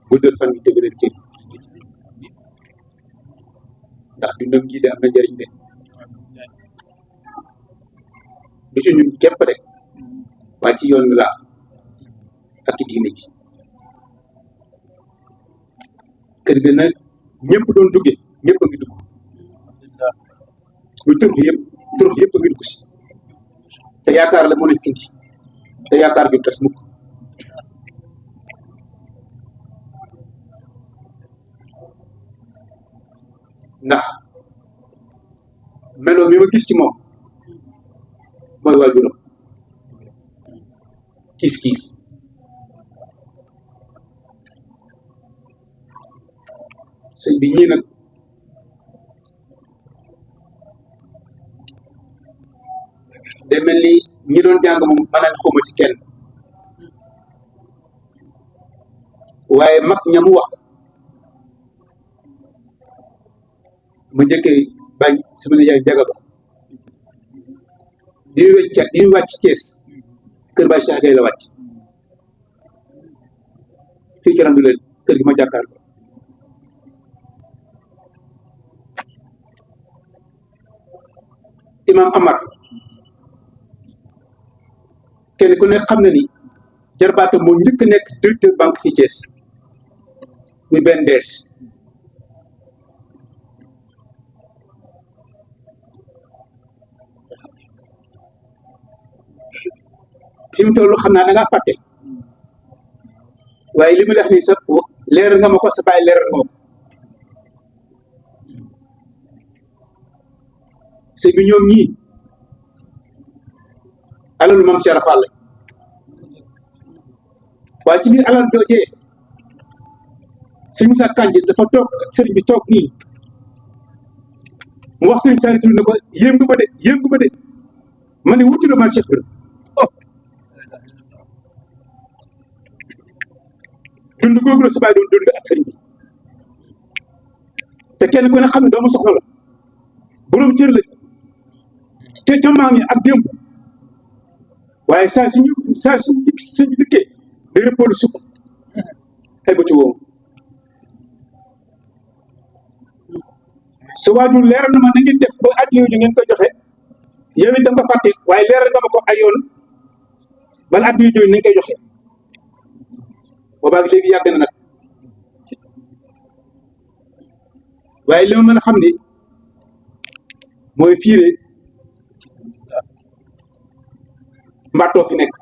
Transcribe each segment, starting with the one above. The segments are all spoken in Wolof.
guddal fan bi dëgëral cër ndax dundam gi de am na njëriñ de du ci ñun képp de waaye ci yoon wi laa ak ci diine ji kër ga nag ñëpp doon dugge ñëpp a ngi dugg lu turux yëpp a ngi dugg si te yaakaar la mën a findi te yaakaar bi tas mukk ndax melo mi ma gis ci moom mooy waajuram kiif sëñ bi ñii nag day mel ni ñi doon jàng moom mën nañ xawma ci kenn waaye mag ñamu wax mu njëkkee bañ sama nijaay jaga ba di ñu wàcc Thiès kër Baay Cheikh Gaye la wàcc fii ci randu leen kër gi ma jàkkaar ko imam Amar kenn ku ne xam na ni jarbaatam moo njëkk nekk directeur banque ci Thiès muy benn dees fi mu toll xam naa da ngaa fàtte waaye li mu leex nii sa leer nga ma ko sa bàyyi leeral nga ma ko sëñ bi ñoom ñii alalu Maam Cheikh Fall lañ waaye ci biir alal joojee sëñ Moussa Kandji dafa toog sëriñ bi toog nii mu wax sëriñ Saliou ne ko yéem nga ma de ma ne wuti la Maam Cheikh bi dund googu la sa baay doon dund ak sëriñ bi te kenn ku ne xam ne doomu soxla la borom cër la te ca maam yi ak démb waaye saa suñu dikkee day rëppalu sukk xëy ba ci woowu su waajur leeral na ma na ngeen def ba at yooyu ngeen koy joxe yow it da nga ko fàtte waaye leeral nga ma ko ay yoon bala at yooyu nañ koy joxe boobaag léegi yàgg na nag waaye li ma mën a xam ni mooy fiire mbaatoo fi nekk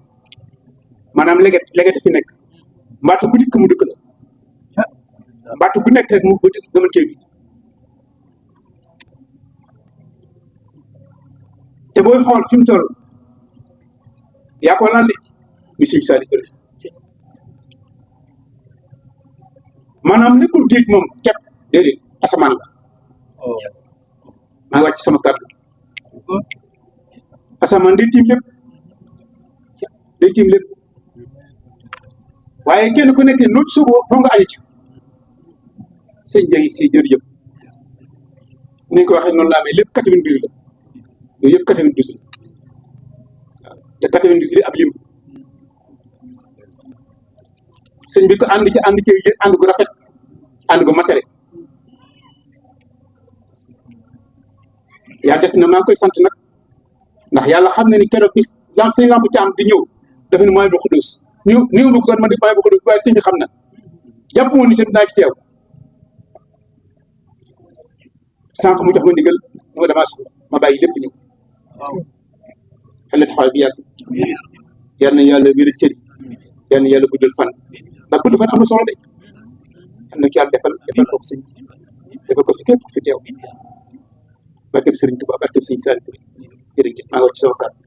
maanaam leget fi nekk mbaatu gu dikk mu dëkk la mbaatu gu nekk rek mu ba dëkk gaman bi te booy xool fi mu toll yaa ko laal de mi siñ sali kër maanaam nekkul géej moom kepp déedéet asamaan la maa ngi wàcc sama kàddu asamaan day tiim lépp waaye kenn ku nekk loo ci sóoboo foo nga añu ci sëñ Ndiaye si jërëjëf ni nga ko waxee noonu la amee lépp 92 la yooyu yëpp 92 la waaw te 92 li ab lim sëñ bi ko ànd ci ànd gu rafet ànd gu matale yaa def na maa ngi koy sant nag ndax yàlla xam na ni keroog bis sëñ lamp ci am di ñëw dafa ne mooy bu xudus ñëw ma ko man di mooy bu xudus waaye sëñ bi xam na jàpp moon ni ci dinaa ci teew sànq mu jox ma ndigal ma damaa ma bàyyi lépp ñëw yàlla taxawaay bi yàgg yal na yàlla wéral cëri yal na yàlla guddal fan ndax guddal fan am na solo de am na ci yàlla defal ko sëñ defal ko fi képp ku fi teew barkeb Sëriñ Tuubaa barkeb Sëriñ Saliou jërëjëf maa ngi wax ci sama kàddu